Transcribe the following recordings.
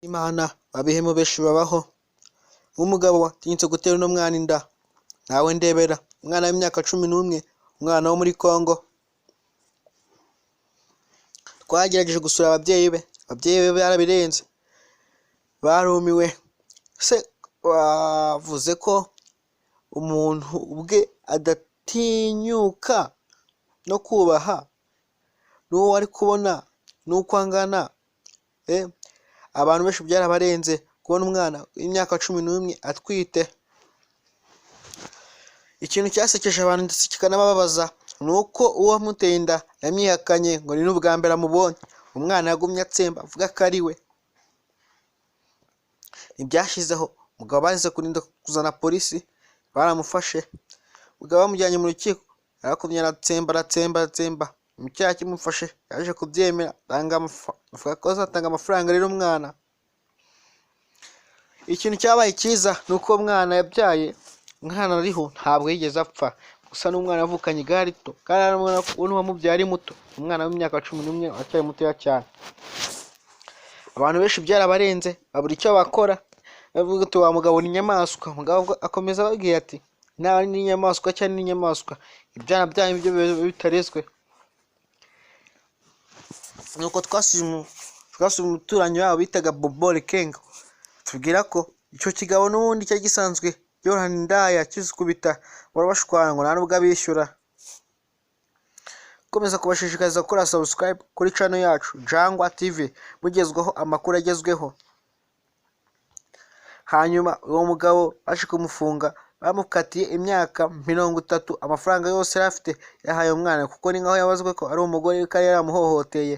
Imana babihemu benshi babaho. Nk'umugabo watinyutse gutera uno mwana inda, nawe ndebera, umwana w'imyaka 11, umwana wo muri Congo. Twagerageje gusura ababyeyi be, ababyeyi be barabirenze, barumiwe. Se bavuze ko umuntu ubwe adatinyuka no kubaha n'uwo ari kubona n'uko angana. Abantu benshi byarabarenze kubona umwana w'imyaka 11 atwite. Ikintu cyasekeje abantu ndetse kikanababaza ni uko uwamuteye inda yamwihakanye, ngo ni n'ubwa mbere amubonye. Umwana yagumye atsemba avuga ko ari we. Ntibyashizeho umugabo bahise kurinda kuzana polisi, baramufashe. Umugabo bamujyanye mu rukiko, yarakumye aratsemba, aratsemba, aratsemba. Mu cyaha kimufashe yaje kubyemera, avuga ko azatanga amafaranga rero umwana. Ikintu cyabaye cyiza ni uko uwo mwana yabyaye, umwana ariho, ntabwo yigeze apfa. Gusa n'umwana yavukanye igare rito, kandi n'uwamubyaye ari muto, umwana w'imyaka 11 aracyari mutoya cyane. Abantu benshi byarabarenze, babura icyo bakora, bavuga ati: "Wa mugabo ni inyamaswa." Umugabo akomeza ababwira ati: "Naba n'inyamaswa cyangwa n'inyamaswa, ibyana byanyu byo biba bitarezwe." Nuko twasuye umuturanyi wabo bitaga Bobole Kengo, tubwira ko icyo kigabo n'ubundi cyari gisanzwe yorana indaya, kizikubita, bahora bashwana, ngo nta nubwo abishyura. Komeza kubashishikariza gukora subscribe kuri channel yacu Jangwa TV, mugezwaho amakuru agezweho. Hanyuma uwo mugabo baje kumufunga, bamukatiye imyaka 30. Amafaranga yose yari afite yahaye umwana, kuko ni nkaho yabazwe ko ari umugore we kandi yaramuhohoteye.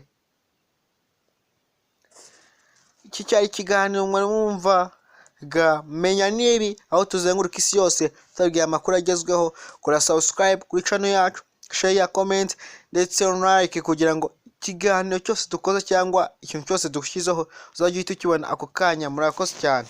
Iki cyari ikiganiro mwari mwumvaga Menya Nibi, aho tuzenguruka isi yose tubabwira amakuru agezweho. Kora subscribe kuri channel yacu, share, comment ndetse na like, kugira ngo ikiganiro cyose dukoze cyangwa ikintu cyose dushyizeho uzajye uhita ukibona ako kanya. Murakoze cyane.